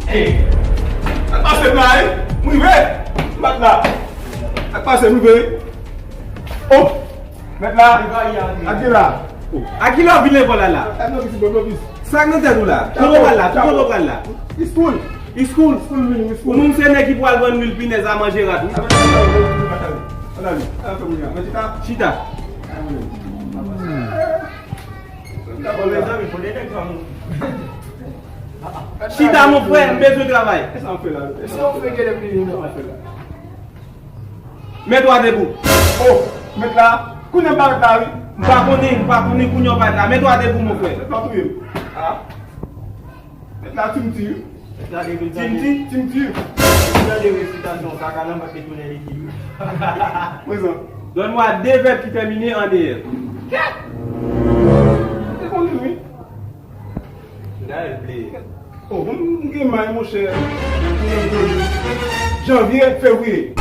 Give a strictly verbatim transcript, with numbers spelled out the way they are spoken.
Hey! Sa k pase m la, wi? M rive! M bat la! Sa k pase m rive, wi? Oh! Mèt la! Ak ki la? Oh! Ak ki la w vin lekòl la la? Sa k nan tèt ou la? Kote w pral la? Kote w pral la? School! School! Ou menm se nèg ki pral vann lwil pinèz a manje rat, wi. Chita. Chita, mon frè, m bezwen travay. Mèt ou a debou. Oh, mèt la. Kounye a m pa mèt la, wi. M pa konnen, m pa konnen kounye a w pa mèt la. Mèt ou a debou, mon frè. Mèt la touye m. Ah. Mèt la timti, wi. Timti? Timti. Tande resitasyon sa, ka nan mwen te tounen lekip. Prezan. Donne-moi deux verbes qui terminent en E R. Kèt! Ou te konn li, wi. Gade l ble. Oh, m, m gen may, monchè. Janvye, fevriye.